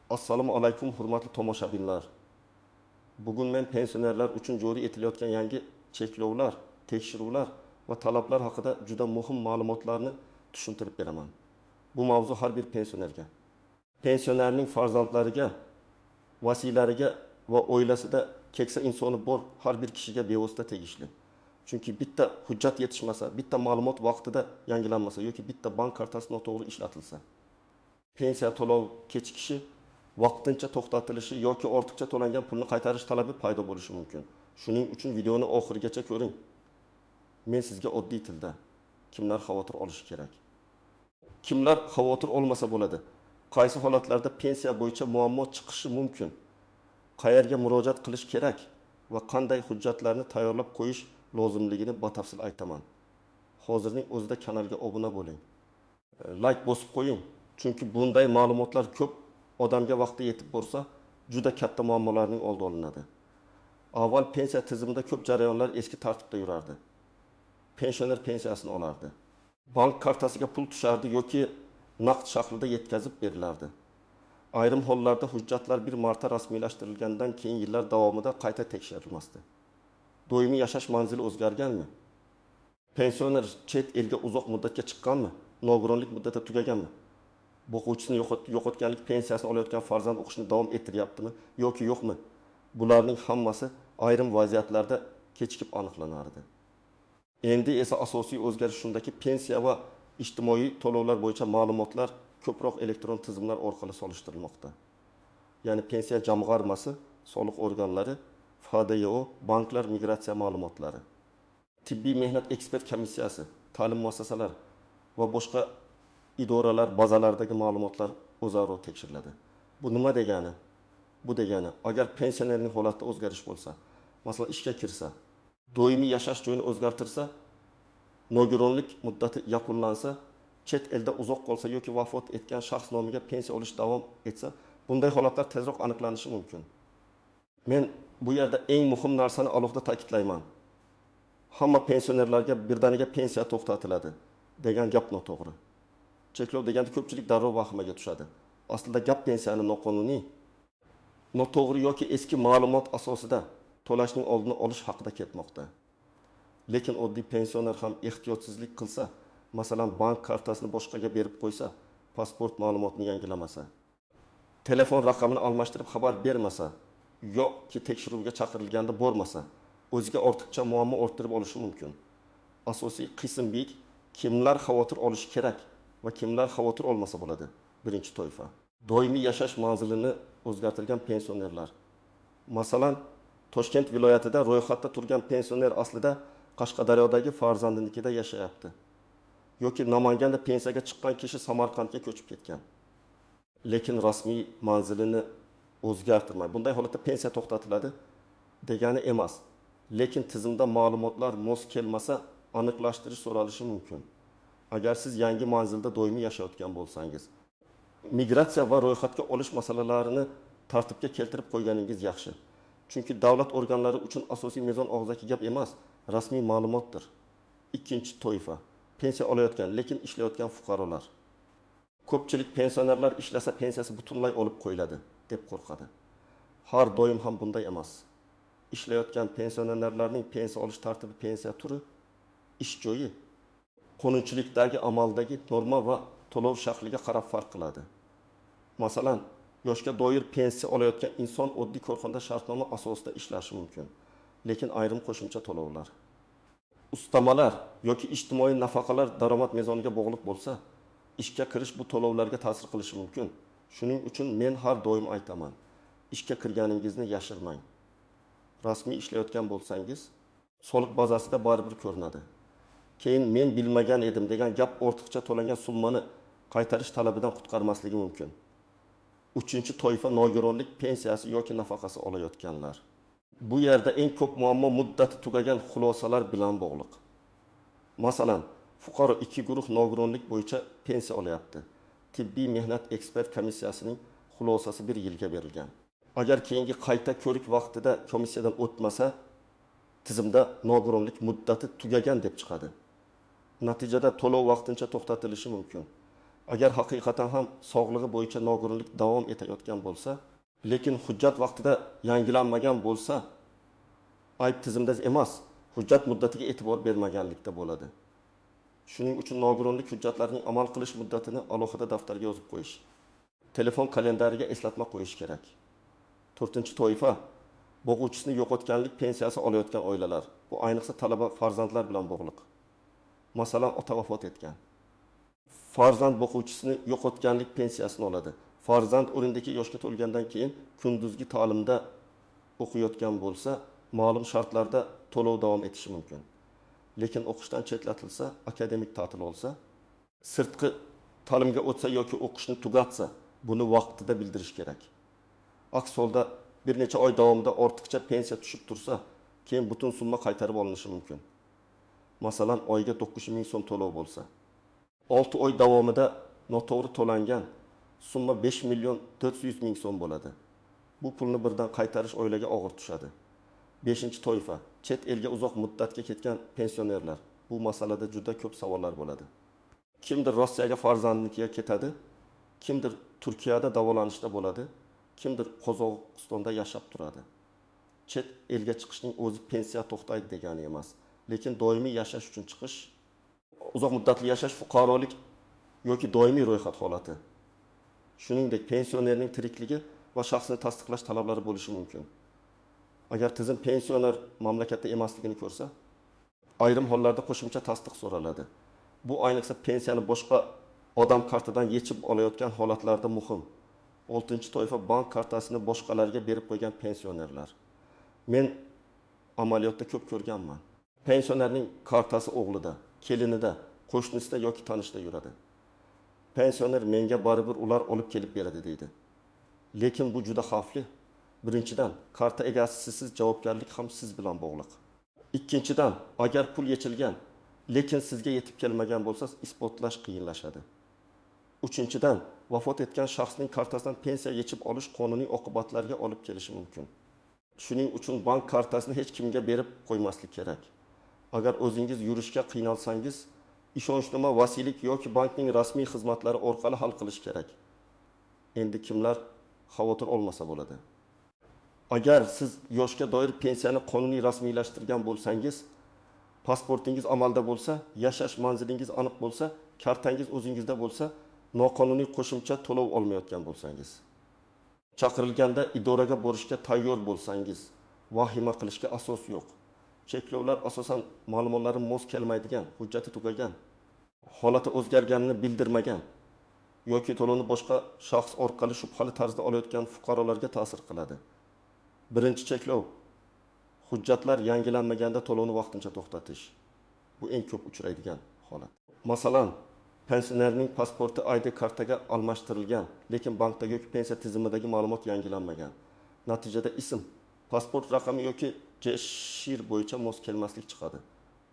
Assalomu alaykum, hurmatli tomoshabinlar. Bugun men pensionerlar uchun joriy etilayotgan yangi cheklovlar, tekshiruvlar va talablar haqida juda muhim ma'lumotlarni tushuntirib beraman. Bu mavzu har bir pensionerga, pensionerning farzandlariga, vasiylariga va oilasida keksa insoni bor har bir kishiga bevosita tegishli. Chunki bitta hujjat yetishmasa, bitta ma'lumot vaqtida yangilanmasa yoki bitta bank kartasi noto'g'ri ishlatilsa, pensiya to'lov kechikishi, vaqtincha to'xtatilishi yoki ortiqcha to'langan pulni qaytarish talabi paydo bo'lishi mumkin. Shuning uchun videoni oxirigacha ko'ring. Men sizga oddiy tilda kimlar xavotir olishi kerak, kimlar xavotir olmasa bo'ladi, qaysi holatlarda pensiya bo'yicha muammo chiqishi mumkin, qayerga murojaat qilish kerak va qanday hujjatlarni tayyorlab qo'yish lozimligini batafsil aytaman. Hozirning o'zida kanalga obuna bo'ling. Like bosib qo'ying, chunki bunday ma'lumotlar ko'p odamga vaqti yetib borsa, juda katta muammolarning oldi olinadi. Avval pensiya tizimida ko'p jarayonlar eski tartibda yurardi. Pensioner pensiyasini olardi. Bank kartasiga pul tushardi yoki naqd shaklida yetkazib berilardi. Ayrim hollarda hujjatlar bir marta rasmiylashtirilgandan keyin yillar davomida qayta tekshirilmasdi. Doimiy yashash manzili o'zgarganmi? Pensioner chet elga uzoq muddatga chiqqanmi? Nogironlik muddati tugaganmi? Boquvchisini yo'qotganlik pensiyasini olayotgan farzand o'qishni davom ettiryaptimi yoki yo'qmi? Bularning hammasi ayrim vaziyatlarda kechikib aniqlanardi. Endi esa asosiy o'zgarish shundaki, pensiya va ijtimoiy to'lovlar bo'yicha ma'lumotlar ko'proq elektron tizimlar orqali solishtirilmoqda. Ya'ni pensiya jamg'armasi, soliq organlari, FDYO, banklar migratsiya ma'lumotlari, tibbiy mehnat ekspert komissiyasi, ta'lim muassasalari va boshqa idoralar bazalaridagi ma'lumotlar o'zaro tekshiriladi. Bu nima degani? Bu degani, agar pensionerning holatida o'zgarish bo'lsa, masalan ishga kirsa, doimiy yashash joyini o'zgartirsa, nogironlik muddati yakunlansa, chet elda uzoq qolsa yoki vafot etgan shaxs nomiga pensiya olish davom etsa, bunday holatlar tezroq aniqlanishi mumkin. Men bu yerda eng muhim narsani alohida ta'kidlayman. Hamma pensionerlarga birdaniga pensiya to'xtatiladi degan gap noto'g'ri. Cheklov deganda ko'pchilik darrov vahimaga tushadi. Aslida gap pensiyani noqonuniy, noto'g'ri yoki eski ma'lumot asosida to'lashning oldini olish haqida ketmoqda. Lekin oddiy pensioner ham ehtiyotsizlik qilsa, masalan bank kartasini boshqaga berib qo'ysa, pasport ma'lumotini yangilamasa, telefon raqamini almashtirib xabar bermasa yoki tekshiruvga chaqirilganda bormasa, o'ziga ortiqcha muammo orttirib olishi mumkin. Asosiy qism bik kimlar xavotir olishi kerak va kimlar xavotir olmasa bo'ladi. Birinchi toifa: doimiy yashash manzilini o'zgartirgan pensionerlar. Masalan, Toshkent viloyatida ro'yxatda turgan pensioner aslida Qashqadaryodagi farzandinikida yashayapti. Yoki Namanganda pensiyaga chiqqan kishi Samarqandga ko'chib ketgan. Lekin rasmiy manzilini o'zgartirmay, bunday holatda pensiya to'xtatiladi degani emas. Lekin tizimda ma'lumotlar mos kelmasa, aniqlashtirish so'ralishi mumkin. Agar siz yangi manzilda doimiy yashayotgan bo'lsangiz, migratsiya va ro'yxatga olish masalalarini tartibga keltirib qo'yganingiz yaxshi. Chunki davlat organlari uchun asosiy mezon og'zaki gap emas, rasmiy ma'lumotdir. Ikkinchi toifa: pensiya olayotgan, lekin ishlayotgan fuqarolar. Ko'pchilik pensionerlar ishlasa pensiyasi butunlay olib qo'yiladi deb qo'rqadi. Har doim ham bunday emas. Ishlayotgan pensionerlarning pensiya olish tartibi, pensiya turi, ish joyi, qonunchilikdagi amaldagi norma va to'lov shakliga qarab farq qiladi. Masalan, yoshga doir pensiya olayotgan inson oddiy korxonada shartnoma asosida ishlashi mumkin, lekin ayrim qo'shimcha to'lovlar, ustamalar yoki ijtimoiy nafaqalar daromad mezoniga bog'liq bo'lsa, ishga kirish bu to'lovlarga ta'sir qilishi mumkin. Shuning uchun men har doim aytaman, ishga kirganingizni yashirmang. Rasmiy ishlayotgan bo'lsangiz, soliq bazasida baribir ko'rinadi. Keyin men bilmagan edim degan gap ortiqcha to'langan summani qaytarish talabidan qutqarmasligi mumkin. Uchinchi toifa: nogironlik pensiyasi yoki nafaqasi olayotganlar. Bu yerda eng ko'p muammo muddati tugagan xulosalar bilan bog'liq. Masalan, fuqaro ikki guruh nogironlik bo'yicha pensiya olyapti. Tibbiy mehnat ekspert komissiyasining xulosasi bir yilga berilgan. Agar keyingi qayta ko'rik vaqtida komissiyadan o'tmasa, tizimda nogironlik muddati tugagan deb chiqadi. Natijada to'lov vaqtincha to'xtatilishi mumkin. Agar haqiqatan ham sog'lig'i bo'yicha nogironlik davom etayotgan bo'lsa, lekin hujjat vaqtida yangilanmagan bo'lsa, ayb tizimda emas, hujjat muddatiga e'tibor bermaganlikda bo'ladi. Shuning uchun nogironlik hujjatlarining amal qilish muddatini alohida daftarga yozib qo'yish, telefon kalendariga eslatma qo'yish kerak. To'rtinchi toifa boquvchisini yo'qotganlik pensiyasi olayotgan oilalar. Bu ayniqsa talaba farzandlar bilan bog'liq. Masalan, ota vafot etgan. Farzand boquvchisini yo'qotganlik pensiyasini oladi. Farzand 12 yoshga to'lgandan keyin kunduzgi ta'limda o'qiyotgan bo'lsa, ma'lum shartlarda to'lov davom etishi mumkin. Lekin o'qishdan chetlatilsa, akademik ta'til olsa, sirtqi ta'limga o'tsa yoki o'qishni tugatsa, buni vaqtida bildirish kerak. Aks holda bir necha oy davomida ortiqcha pensiya tushib tursa, keyin butun summa qaytarib olinishi mumkin. Masalan, oyga 9 ming so'm to'lov bo'lsa, 6 oy davomida noto'g'ri to'langan summa 5 million 400 ming so'm bo'ladi. Bu pulni birdan qaytarish oilaga og'ir tushadi. 5 toifa chet elga uzoq muddatga ketgan pensionerlar. Bu masalada juda ko'p savollar bo'ladi. Kimdir Rossiyaga farzandinikiga ketadi, kimdir Turkiyada davolanishda bo'ladi, kimdir Qozog'istonda yashab turadi. Chet elga chiqishning o'zi pensiya to'xtaydi degani emas, lekin doimiy yashash uchun chiqish, uzoq muddatli yashash fuqarolik yoki doimiy ro'yxat holati. Shuningdek, pensionerning tirikligi va shaxsini tasdiqlash talablari bo'lishi mumkin. Agar tizim pensioner mamlakatda emasligini ko'rsa, ayrim hollarda qo'shimcha tasdiq so'raladi. Bu ayniqsa pensiyani boshqa odam kartadan yechib olayotgan holatlarda muhim. 6 toifa bank kartasini boshqalarga berib qo'ygan pensionerlar. Men amaliyotda ko'p ko'rganman. Pensionerning kartasi o'g'lida, kelinida, qo'shnisida yoki tanishida yuradi. Pensioner menga baribir ular olib kelib beradi deydi. Lekin bu juda xavfli. Birinchidan, karta egasi sizsiz, javobgarlik ham siz bilan bog'liq. Ikkinchidan, agar pul yechilgan, lekin sizga yetib kelmagan bo'lsa, isbotlash qiyinlashadi. Uchinchidan, vafot etgan shaxsning kartasidan pensiya yechib olish qonuniy oqibatlarga olib kelishi mumkin. Shuning uchun bank kartasini hech kimga berib qo'ymaslik kerak. Agar o'zingiz yurishga qiynalsangiz, ishonchnoma, vasiylik yoki bankning rasmiy xizmatlari orqali hal qilish kerak. Endi kimlar xavotir olmasa bo'ladi? Agar siz yoshga doir pensiyani qonuniy rasmiylashtirgan bo'lsangiz, pasportingiz amalda bo'lsa, yashash manzilingiz aniq bo'lsa, kartangiz o'zingizda bo'lsa, noqonuniy qo'shimcha to'lov olmayotgan bo'lsangiz, chaqirilganda idoraga borishga tayyor bo'lsangiz, vahima qilishga asos yo'q. Cheklovlar asosan ma'lumotlari mos kelmaydigan, hujjati tugagan, holati o'zgarganini bildirmagan yoki to'lovni boshqa shaxs orqali shubhali tarzda olayotgan fuqarolarga ta'sir qiladi. Birinchi cheklov hujjatlar yangilanmaganda to'lovni vaqtincha to'xtatish. Bu eng ko'p uchraydigan holat. Masalan, pensionerning pasporti ID kartaga almashtirilgan, lekin bankdagi yoki pensiya tizimidagi ma'lumot yangilanmagan. Natijada ism, pasport raqami yoki JShir bo'yicha mos kelmaslik chiqadi.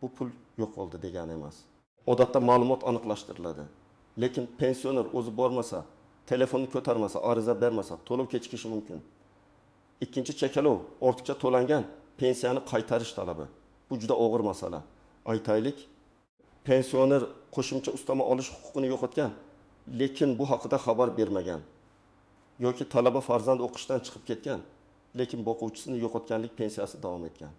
Bu pul yo'qoldi degani emas. Odatda ma'lumot aniqlashtiriladi. Lekin pensioner o'zi bormasa, telefonni ko'tarmasa, ariza bermasa, to'lov kechikishi mumkin. Ikkinchi cheklov ortiqcha to'langan pensiyani qaytarish talabi. Bu juda og'ir masala. Aytaylik, pensioner qo'shimcha ustama olish huquqini yo'qotgan, lekin bu haqida xabar bermagan yoki talaba farzand o'qishdan chiqib ketgan, lekin boquvchisini yo'qotganlik pensiyasi davom etgan.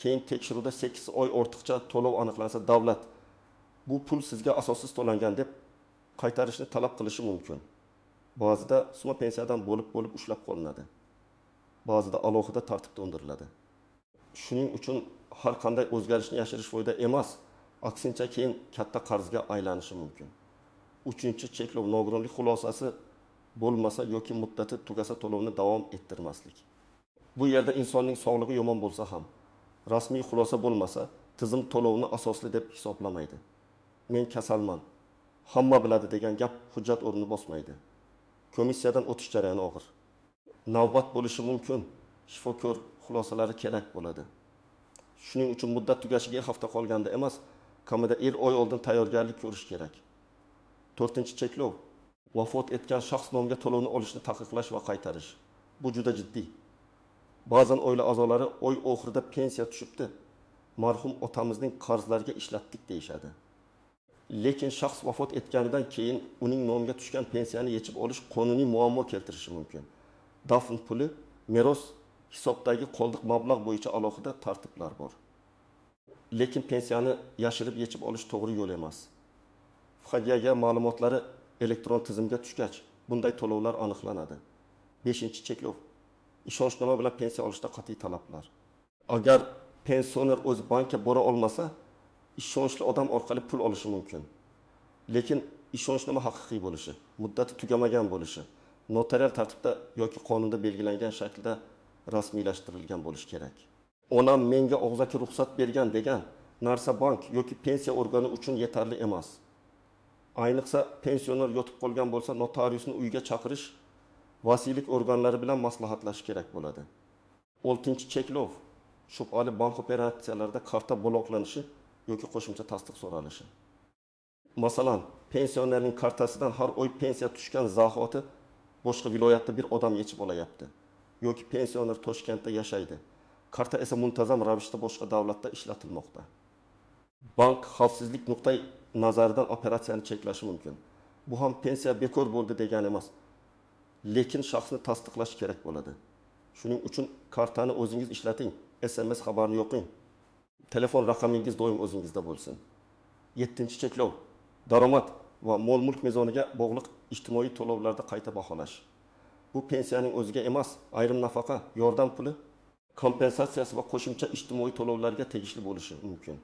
Keyin tekshiruvda 8 oy ortiqcha to'lov aniqlansa, davlat bu pul sizga asossiz to'langan deb qaytarishni talab qilishi mumkin. Ba'zida summa pensiyadan bo'lib-bo'lib ushlab qolinadi. Ba'zida alohida tartibda undiriladi. Shuning uchun har qanday o'zgarishni yashirish foyda emas, aksincha keyin katta qarzga aylanishi mumkin. Uchinchi cheklov nogironlik xulosasi bo'lmasa yoki muddati tugasa to'lovni davom ettirmaslik. Bu yerda insonning sog'lig'i yomon bo'lsa ham, rasmiy xulosa bo'lmasa, tizim to'lovni asosli deb hisoblamaydi. Men kasalman, hamma biladi degan gap hujjat o'rnini bosmaydi. Komissiyadan o'tish jarayoni og'ir. Navbat bo'lishi mumkin, shifokor xulosalari kerak bo'ladi. Shuning uchun muddat tugashiga hafta qolganda emas, kamida 1 oy oldin tayyorgarlik ko'rish kerak. To'rtinchi cheklov vafot etgan shaxs nomiga to'lovni olishni taqiqlash va qaytarish. Bu juda jiddiy. Ba'zan oila a'zolari oy oxirida pensiya tushibdi, marhum otamizning qarzlariga ishlatdik deyishadi. Lekin shaxs vafot etganidan keyin uning nomiga tushgan pensiyani yechib olish qonuniy muammo keltirishi mumkin. Dafn puli, meros, hisobdagi qoldiq mablag' bo'yicha alohida tartiblar bor. Lekin pensiyani yashirib yechib olish to'g'ri yo'l emas. FHGG ma'lumotlari elektron tizimga tushgach, bunday to'lovlar aniqlanadi. Beshinchi cheklov: ishonchnoma bilan pensiya olishda qat'iy talablar. Agar pensioner o'zi bankka bora olmasa, ishonchli odam orqali pul olishi mumkin. Lekin ishonchnoma haqiqiy bo'lishi, muddati tugamagan bo'lishi, notarial tartibda yoki qonunda belgilangan shaklda rasmiylashtirilgan bo'lishi kerak. "Onam menga og'zaki ruxsat bergan" degan narsa bank yoki pensiya organi uchun yetarli emas. Ayniqsa pensioner yotib qolgan bo'lsa, notariusni uyga chaqirish, vasiylik organlari bilan maslahatlashish kerak bo'ladi. Oltinchi cheklov: shubhali bank operatsiyalarida karta bloklanishi yoki qo'shimcha tasdiq so'ralishi. Masalan, pensionerning kartasidan har oy pensiya tushgan zahoti boshqa viloyatda bir odam yechib olayapti. Yoki pensioner Toshkentda yashaydi, karta esa muntazam ravishda boshqa davlatda ishlatilmoqda. Bank xavfsizlik nuqtai nazaridan operatsiyani cheklashi mumkin. Bu ham pensiya bekor bo'ldi degani emas, lekin shaxsni tasdiqlash kerak bo'ladi. Shuning uchun kartani o'zingiz ishlating, SMS xabarini yoqing. Telefon raqamingiz doim o'zingizda bo'lsin. Yettinchi cheklov: daromad va mol mulk mezoniga bog'liq ijtimoiy to'lovlarda qayta baholash. Bu pensiyaning o'ziga emas, ayrim nafaqa, yordam puli, kompensatsiyasi va qo'shimcha ijtimoiy to'lovlarga tegishli bo'lishi mumkin.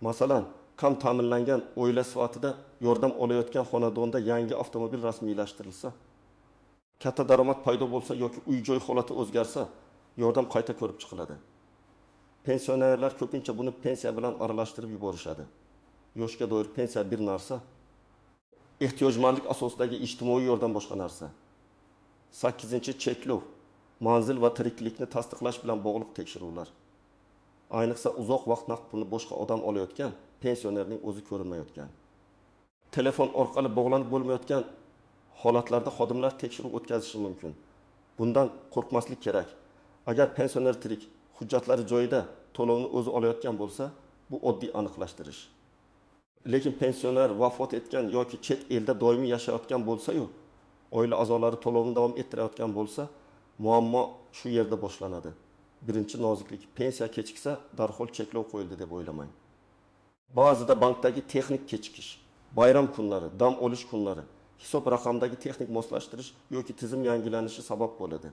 Masalan, kam ta'minlangan oila sifatida yordam olayotgan xonadonda yangi avtomobil rasmiylashtirilsa, katta daromad paydo bo'lsa yoki uy-joy holati o'zgarsa, yordam qayta ko'rib chiqiladi. Pensionerlar ko'pincha buni pensiya bilan aralashtirib yuborishadi. Yoshga doir pensiya bir narsa, ehtiyojmandlik asosidagi ijtimoiy yordam boshqa narsa. Sakkizinchi cheklov: manzil va tiriklikni tasdiqlash bilan bog'liq tekshiruvlar. Ayniqsa uzoq vaqt naqd pulni boshqa odam olayotgan, pensionerning o'zi ko'rinmayotgan, telefon orqali bog'lanib bo'lmayotgan holatlarda xodimlar tekshiruv o'tkazishi mumkin. Bundan qo'rqmaslik kerak. Agar pensioner tirik, hujjatlari joyida, to'lovni o'zi olayotgan bo'lsa, bu oddiy aniqlashtirish. Lekin pensioner vafot etgan yoki chet elda doimiy yashayotgan bo'lsa-yu, oila a'zolari to'lovni davom ettirayotgan bo'lsa, muammo shu yerda boshlanadi. Birinchi noziklik: pensiya kechiksa, darhol cheklov qo'yildi deb o'ylamang. Ba'zida bankdagi texnik kechikish, bayram kunlari, dam olish kunlari, hisob raqamdagi texnik moslashtirish yoki tizim yangilanishi sabab bo'ladi.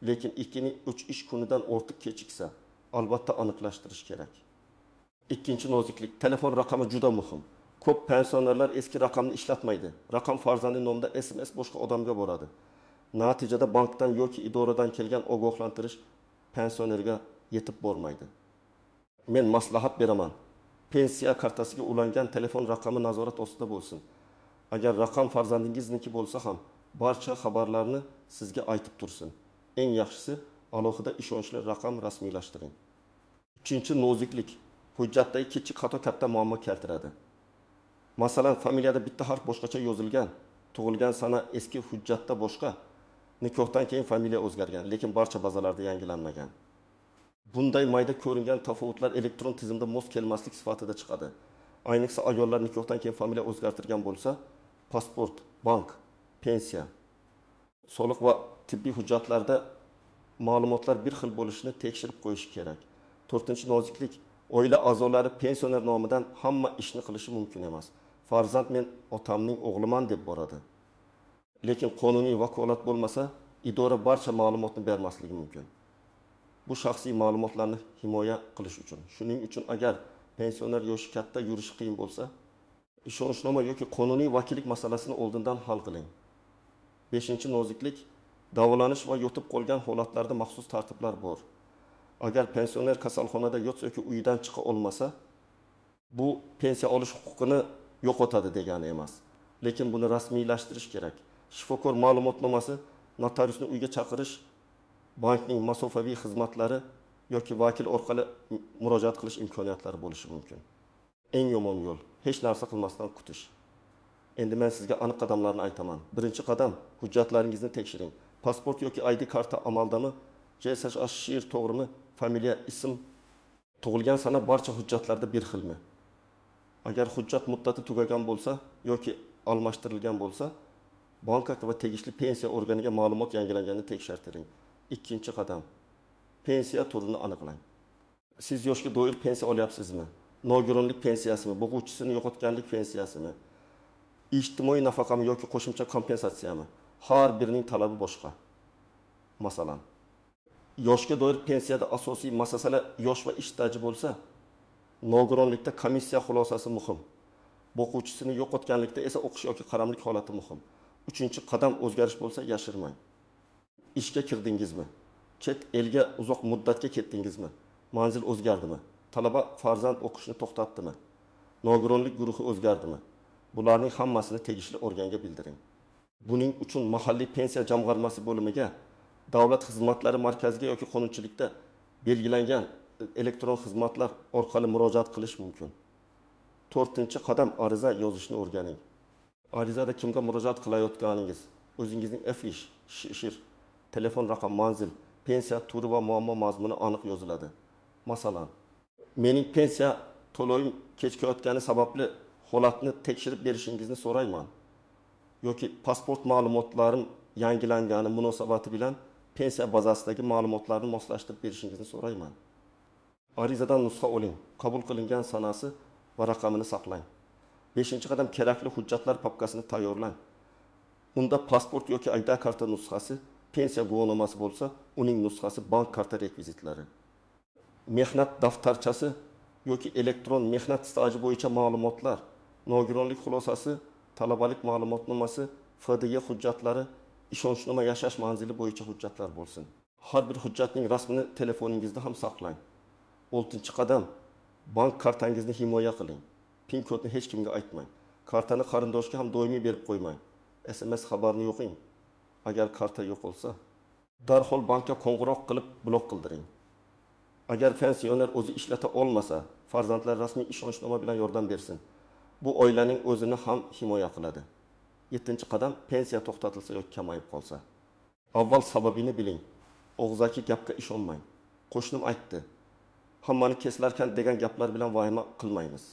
Lekin 2-3 ish kunidan ortiq kechiksa, albatta aniqlashtirish kerak. Ikkinchi noziklik: telefon raqami juda muhim. Ko'p pensionerlar eski raqamni ishlatmaydi. Raqam farzandi nomida SMS boshqa odamga boradi. Natijada bankdan yoki idoradan kelgan ogohlantirish pensionerga yetib bormaydi. Men maslahat beraman: pensiya kartasiga ulangan telefon raqami nazorat ostida bo'lsin. Agar raqam farzandingizniki bo'lsa ham, barcha xabarlarni sizga aytib tursin. Eng yaxshisi, alohida ishonchli raqam rasmiylashtiring. Uchinchi noziklik: hujjatdagi kichik xato katta muammo keltiradi. Masalan, familiyada bitta harf boshqacha yozilgan, tug'ilgan sana eski hujjatda boshqa, nikohdan keyin familiya o'zgargan, lekin barcha bazalarda yangilanmagan. Bunday mayda ko'ringan tafovutlar elektron tizimda mos kelmaslik sifatida chiqadi. Ayniqsa ayollar nikohdan keyin familiya o'zgartirgan bo'lsa, pasport, bank, pensiya, soliq va tibbiy hujjatlarda ma'lumotlar bir xil bo'lishini tekshirib qo'yish kerak. To'rtinchi noziklik: oila a'zolari pensioner nomidan hamma ishni qilishi mumkin emas. Farzand "men otamning o'g'liman" deb boradi. Lekin qonuniy vakolat bo'lmasa, idora barcha ma'lumotni bermasligi mumkin. Bu shaxsiy ma'lumotlarni himoya qilish uchun. Shuning uchun agar pensioner yoshi katta, yurishi qiyin bo'lsa, ishonchnoma yoki qonuniy vakillik masalasini oldindan hal qiling. Beshinchi noziklik: davolanish va yotib qolgan holatlarda maxsus tartiblar bor. Agar pensioner kasalxonada yotsa yoki uyidan chiqa olmasa, bu pensiya olish huquqini yo'qotadi degani emas. Lekin buni rasmiylashtirish kerak. Shifokor ma'lumotnomasi, notariusni uyga chaqirish, bankning masofaviy xizmatlari yoki vakil orqali murojaat qilish imkoniyatlari bo'lishi mumkin. Eng yomon yo'l: hech narsa qilmasdan kutish. Endi men sizga aniq qadamlarni aytaman. Birinchi qadam: hujjatlaringizni tekshiring. Pasport yoki ID karta amaldami? JSH shir to'g'rimi? Familiya, ism, tug'ilgan sana barcha hujjatlarda bir xilmi? Agar hujjat muddati tugagan bo'lsa yoki almashtirilgan bo'lsa, bank va tegishli pensiya organiga ma'lumot yangilanganini tekshirtiring. Ikkinchi qadam: pensiya turini aniqlang. Siz yoshga doir pensiya olyapsizmi? Nogironlik pensiyasimi, bo'quvchisini yo'qotganlik pensiyasimi, ijtimoiy nafaqami yoki qo'shimcha kompensatsiyami? Har birining talabi boshqa. Masalan, yoshga doir pensiyada asosiy masala yosh va ish staji bo'lsa, nogironlikda komissiya xulosasi muhim. Boquvchisini yo'qotganlikda esa o'qish yoki qaramlik holati muhim. Uchinchi qadam: o'zgarish bo'lsa, yashirmang. Ishga kirdingizmi? Chet elga uzoq muddatga ketdingizmi? Manzil o'zgardimi? Talaba farzand o'qishni to'xtatdimi? Nogironlik guruhi o'zgardimi? Bularning hammasini tegishli organga bildiring. Buning uchun mahalliy pensiya jamg'armasi bo'limiga, davlat xizmatlari markaziga yoki qonunchilikda belgilangan elektron xizmatlar orqali murojaat qilish mumkin. To'rtinchi qadam: ariza yozishni o'rganing. Arizada kimga murojaat qilayotganingiz, o'zingizning FISH, SHIR, telefon raqam, manzil, pensiya turi va muammo mazmuni aniq yoziladi. Masalan, mening pensiya to'lovim kechikayotgani sababli holatni tekshirib berishingizni so'rayman. Yoki pasport ma'lumotlarim yangilangani munosabati bilan pensiya bazasidagi ma'lumotlarni moslashtirib berishingizni so'rayman. Arizadan nusxa oling, qabul qilingan sanasi va raqamini saqlang. Beshinchi qadam: kerakli hujjatlar papkasini tayyorlang. Unda pasport yoki ID karta nusxasi, pensiya guvohnomasi bo'lsa, uning nusxasi, bank karta rekvizitlari. Mehnat daftarchasi yoki elektron mehnat staji bo'yicha ma'lumotlar, nogironlik xulosasi, talabalik ma'lumotnomasi, FDY hujjatlari, ishonchnoma yashash manzili bo'yicha hujjatlar bo'lsin. Har bir hujjatning rasmini telefoningizda ham saqlang. Oltinchi qadam: bank kartangizni himoya qiling. PIN kodni hech kimga aytmang. Kartani qarindoshga ham doimiy berib qo'ymang. SMS xabarini yoqing. Agar karta yo'qolsa, darhol bankka qo'ng'iroq qilib blok qildiring. Agar pensioner o'zi ishlata olmasa, farzandlar rasmiy ishonchnoma bilan yordam bersin. Bu oilaning o'zini ham himoya qiladi. Yettinchi qadam: pensiya to'xtatilsa yoki kamayib qolsa. Avval sababini biling. Og'zaki gapga ishonmang. Qo'shnim aytdi, hammani kesilarkan degan gaplar bilan vahima qilmaymiz.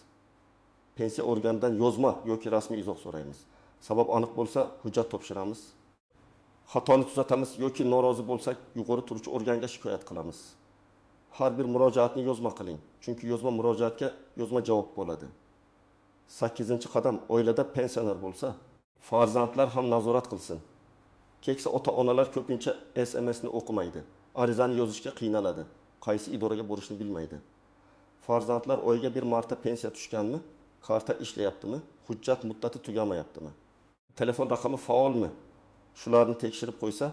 Pensiya organidan yozma yoki rasmiy izoh so'raymiz. Sabab aniq bo'lsa, hujjat topshiramiz. Xatoni tuzatamiz yoki norozi bo'lsak, yuqori turuvchi organga shikoyat qilamiz. Har bir murojaatni yozma qiling, chunki yozma murojaatga yozma javob bo'ladi. Sakkizinchi qadam: oilada pensioner bo'lsa, farzandlar ham nazorat qilsin. Keksa ota-onalar ko'pincha SMSni o'qimaydi, arizani yozishga qiynaladi, qaysi idoraga borishni bilmaydi. Farzandlar oyga bir marta pensiya tushganmi, karta ishlayaptimi, hujjat muddati tugamayaptimi, telefon raqami faolmi? Shularni tekshirib qo'ysa,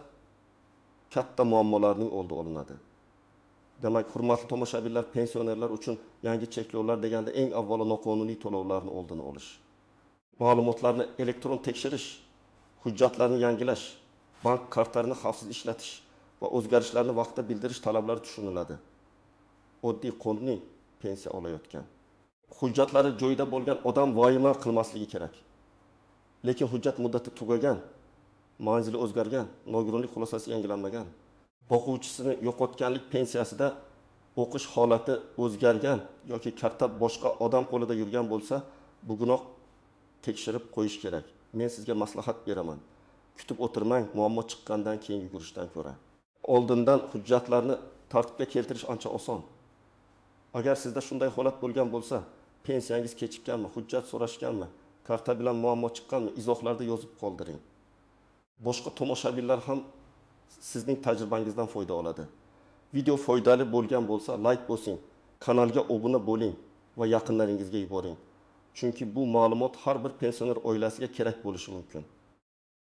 katta muammolarning oldi olinadi. Demak, hurmatli tomoshabinlar, pensionerlar uchun yangi cheklovlar deganda eng avvalo noqonuniy to'lovlarni oldini olish, ma'lumotlarni elektron tekshirish, hujjatlarni yangilash, bank kartlarini xavfsiz ishlatish va o'zgarishlarni vaqtida bildirish talablari tushuniladi. Oddiy qonuniy pensiya olayotgan, hujjatlari joyida bo'lgan odam vahima qilmasligi kerak. Lekin hujjat muddati tugagan, manzili o'zgargan, nogironlik xulosasi yangilanmagan, boquvchisini yo'qotganlik pensiyasida o'qish holati o'zgargan yoki karta boshqa odam qo'lida yurgan bo'lsa, bugunoq tekshirib qo'yish kerak. Men sizga maslahat beraman. Kutib o'tirmang, muammo chiqqandan keyin yugurishdan ko'ra. Oldindan hujjatlarni tartibga keltirish ancha oson. Agar sizda shunday holat bo'lgan bo'lsa, pensiyangiz kechikkanmi, hujjat so'rashganmi, karta bilan muammo chiqqanmi, izohlarda yozib qoldiring. Boshqa tomoshabinlar ham sizning tajribangizdan foyda oladi. Video foydali bo'lgan bo'lsa, like bosing, kanalga obuna bo'ling va yaqinlaringizga yuboring. Chunki bu ma'lumot har bir pensioner oilasiga kerak bo'lishi mumkin.